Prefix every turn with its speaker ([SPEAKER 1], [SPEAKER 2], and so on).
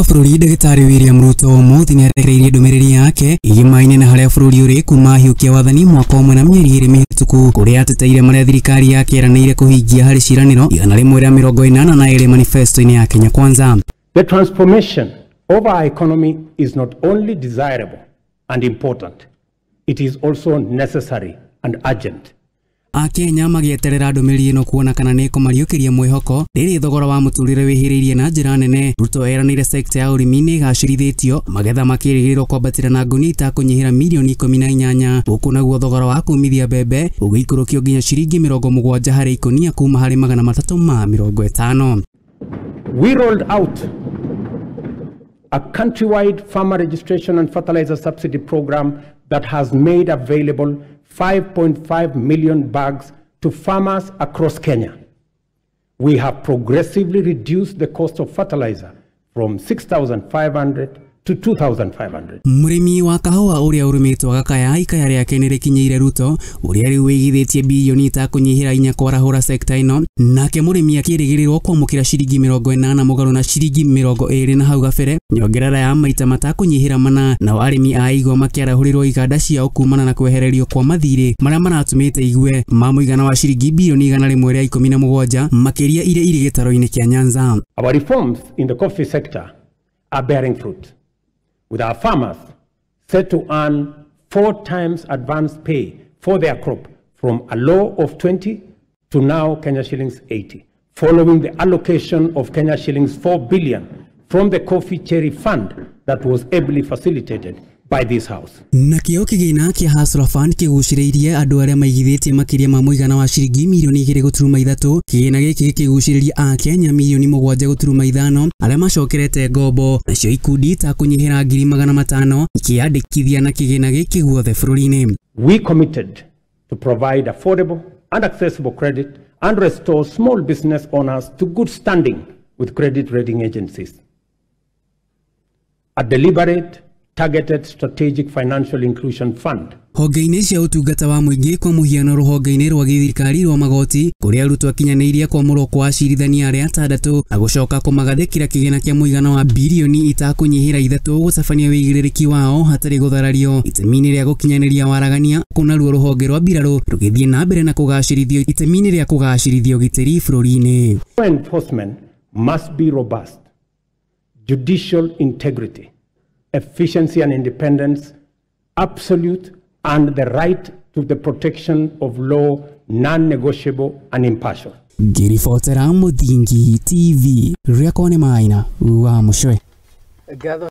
[SPEAKER 1] Bũrũri Ndagĩtarĩ William Ruto ũmũthĩ nĩarekereirie ndũmĩrĩri yake igima-inĩ na harĩa bũrũri ũrĩ kuma ahiũkia wathani mwaka ũmwe na mĩeri ĩrĩ mĩhĩtũku, kũrĩa ateteire marĩa thirikari yake ĩranĩire kũhingia harĩ ciĩranĩro 182 manifesto-inĩ ya Kenya Kwanza.
[SPEAKER 2] The transformation of our economy is not only desirable and important, it is also necessary and urgent.
[SPEAKER 1] Akenya magĩeterera ndũmĩrĩri ĩno kuona kana nĩ ĩkũmariũkĩria mwĩhoko rĩrĩ thogora wa mũtũrĩre wĩhĩrĩirie na njĩra nene. Ruto eranĩire sekta ya ũrĩmi nĩ ĩgacĩrithĩtio, magetha makĩrĩgĩrĩrwo kwambatĩra na ngũnia itakũnyihĩra mirioni 18, gũkũ naguo thogora wa kũmithia mbembe ũgĩikũrũkio nginya ciringi 70 harĩ ikũnia kuma harĩ 350.
[SPEAKER 2] We rolled out a countrywide farmer registration and fertilizer subsidy program that has made available 5.5 million bags to farmers across Kenya. We have progressively reduced the cost of fertilizer from 6,500 to 2,500.
[SPEAKER 1] Mũrĩmi wa kahũa ũrĩa ũrũmĩtwo agakaya ikaya rĩake nĩ rĩkinyĩire Ruto ũrĩa rĩu wĩigithĩtie birioni itakũnyihĩra 4 kwarahũra sekta ĩno, nake mũrĩmi akĩrĩgĩrĩrwo kwamũkĩra ciringi 80 mũgarũ na ciringi 20 na hau gabere, nyongerera ya maita matakũnyihĩra 4. Nao arĩmi a igwa makĩarahũrĩrwo iganda ciao kumana na kwehererio kwa mathirĩ marĩa maratũmĩte igue ma mũigana wa ciringi birioni 117 makĩria iria irĩ gĩtaro-inĩ kĩa Nyanza.
[SPEAKER 2] Our reforms in the coffee sector are bearing fruit, with our farmers set to earn 4 times advance pay for their crop from a low of 20 to now Kenya shillings 80, following the allocation of Kenya shillings 4 billion from the Coffee Cherry Fund that was ably facilitated by this house.
[SPEAKER 1] Nakĩo kĩgĩna kĩa Hustler Fund kĩgucĩrĩirie andũ arĩa maigithĩtie makĩria ma mũigana wa ciringi mirioni 2.3. Kĩgĩna gĩkĩ gĩkĩgucĩrĩria Akenya mirioni 7.5 arĩa macokerete ngombo, nacio ikundi itakũnyihĩra 500,000 ikĩyandĩkithia na kĩgĩna gĩkĩ guothe bũrũri-inĩ.
[SPEAKER 2] We committed to provide affordable and accessible credit and restore small business owners to good standing with credit rating agencies. A deliberate, targeted strategic financial inclusion fund.
[SPEAKER 1] Honge-inĩ cia ũtungata wa mũingĩ kwa mũhiano rũhonge-inĩ rwa gĩthirikari rwa magoti kũrĩa Ruto akinyanĩirie kwamũrwo kwa acirithania arĩa atandatũ na gũcoka kũmagathĩkĩra kĩgĩna kĩa mũigana wa birioni itakũnyihĩra 3 gũtabania wĩigĩrĩrĩki wao hatarĩ gũtharario itemi-inĩ rĩa gũkinyanĩria waragania. Kũu naruo rũhonge rwa mbirarũ rũgĩthiĩ na mbere na kũgacĩrithio itemi-inĩ rĩa kũgacĩrithio ũgitĩri bũrũri-inĩ.
[SPEAKER 2] Law enforcement must be robust, judicial integrity, efficiency and independence, absolute, and the right to the protection of law, non-negotiable and impartial.
[SPEAKER 1] Ngĩribotera Mũthingi TV, rĩakwa nĩ Maina wa Mũcwe.